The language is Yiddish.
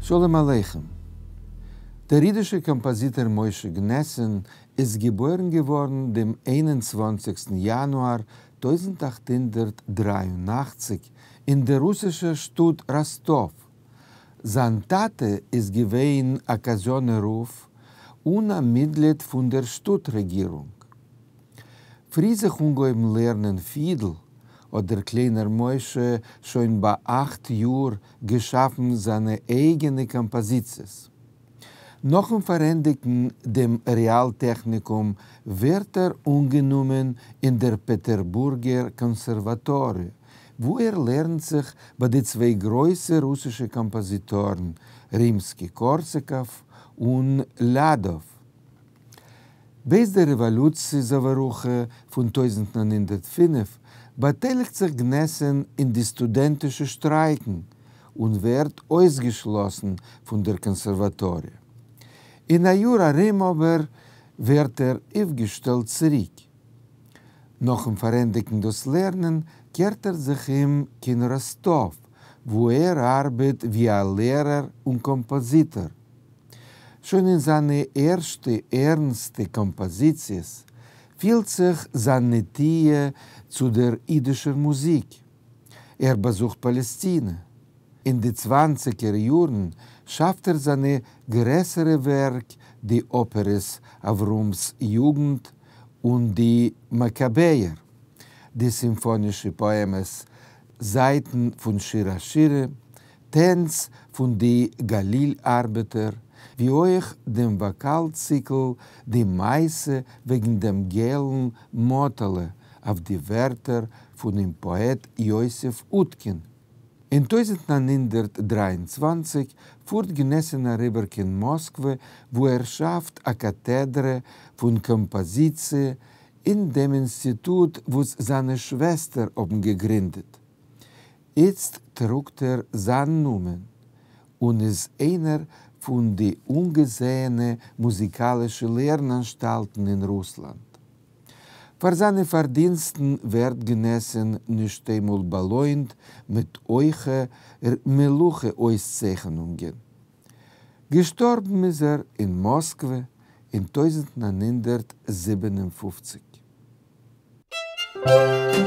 שלום עליכם. דער אידישער קאמפאזיטאר משה גנעסין איז געבוירן געווארן דעם 21סטן יאנואר 1883 אין דער רוסישער שטאט ראסטאוו. זיין טאטע איז געווען א קאזיאנער רב און א מיטגליד פון דער שטאט רעגירונג. פרי זיך אנגעהויבן לערנען פידל, האט דער קליינער משה שוין ביי 8 יאר געשאפן זיינע אייגענע קאמפאזיציעס. נאכן פארענדיגן דעם רעאל-טעכניקום ווערט ער אנגענומען אין דער פעטערבורגער קאנסערוואטאריע, וואו ער לערנט זיך ביי די צוויי גרויסע רוסישע קאמפאזיטארן רימסקי-קארסאקאוו און ליאדאוו. בעת דער רעוואלוציע-זאווערוכע פון 1905 באטייליגט זיך גנעסין אין די סטודענטישע שטרייקן און ווערט אויסגעשלאסן פון דער קאנסערוואטאריע. אין א יאר ארום אבער ווערט ער אויפגעשטעלט צוריק. נאכן פארענדיגן דאס לערנען קערט ער זיך אום קיין ראסטאוו, וואו ער ארבעט ווי א לערער און קאמפאזיטאר. שוין אין זיינע ערשטע ערנסטע קאמפאזיציעס פילט זיך זיין נטיה צו דער אידישער מוזיק. ער באזוכט פאלעסטינע. אין די 20ער יארן שאפט ער זיינע גרעסערע ווערק, די אפערעס אברהמס יוגנט און די מאקאבעער, די סימפאנישע פאעמעס זייטן פון שיר השירים, טענץ פון די גליל-ארבעטער, ווי אויך דעם וואקאל-ציקל די מעשה וועגן דעם געלן מאטעלע אויף די ווערטער פונעם פאעט יוסף אוטקין. אין 1923 פארט גנעסין אריבער קיין מאסקווע, וואו ער שאפט א קאטעדרע פון קאמפאזיציע אין דעם אינסטיטוט, וואס זיינע שוועסטער האבן געגרינדעט. איצט טראגט ער זיין נאמען און איז איינער פון די אנגעזעענע מוזיקאלישע לערנאנשטאלטן אין רוסלאנד. פאר זיינע פארדינסטן ווערט גנעסין נישט איינמאל באלוינט מיט הויכע מלוכה-אויסצייכענונגען. געשטארבן איז ער אין מאסקווע אין 1957.